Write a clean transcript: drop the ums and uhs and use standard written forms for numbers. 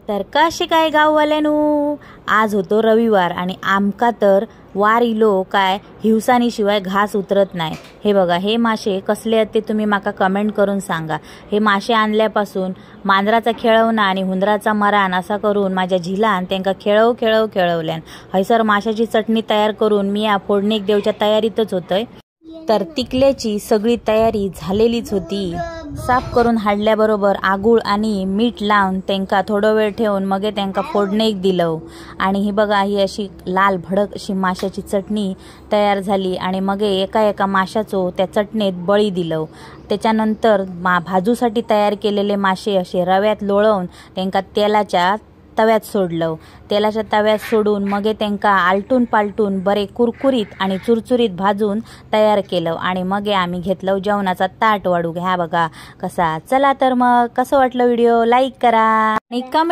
तर कशे काय गाववाल्यानू, आज होतो रविवार आणि आमका तर वार इलो काय हिवसानी शिवाय घास उतरत नाही। हे बघा, हे मासे कसले आहेत ते तुम्ही माका कमेंट करून सांगा। हे मासे आणल्यापासून मांजराचा खेळवणा आणि हुंदराचा मरान असा करून माझ्या झिलान त्यांका खेळव खेळव खेळवल्यान। हयसर माशाची चटणी तयार करून मी या फोडणीक देवच्या तयारीतच होतोय। तर तिकल्याची सगळी तयारी झालेलीच होती। साफ करून हाडल्याबरोबर आगूळ आणि मीठ लावून त्यांका थोडा वेळ ठेवून मगे त्यांका फोडणीक दिलं। आणि ही बघा, ही अशी लाल भडक अशी माशाची चटणी तयार झाली आणि मगे एका एका माशाचो त्या चटणीत बळी दिलं। त्याच्यानंतर भाजूसाठी तयार केलेले मासे असे रव्यात लोळवून त्यांका तेलाच्या तव्यात सोडलं। तेलाच्या तव्यात सोडून मगे त्यांका आलटून पालटून बरे कुरकुरीत आणि चुरचुरीत भाजून तयार केलं आणि मगे आम्ही घेतलं जेवणाचा ताट वाढू। घ्या बघा कसा। चला तर मग कसं वाटलं व्हिडिओ लाईक करा आणि कमेंट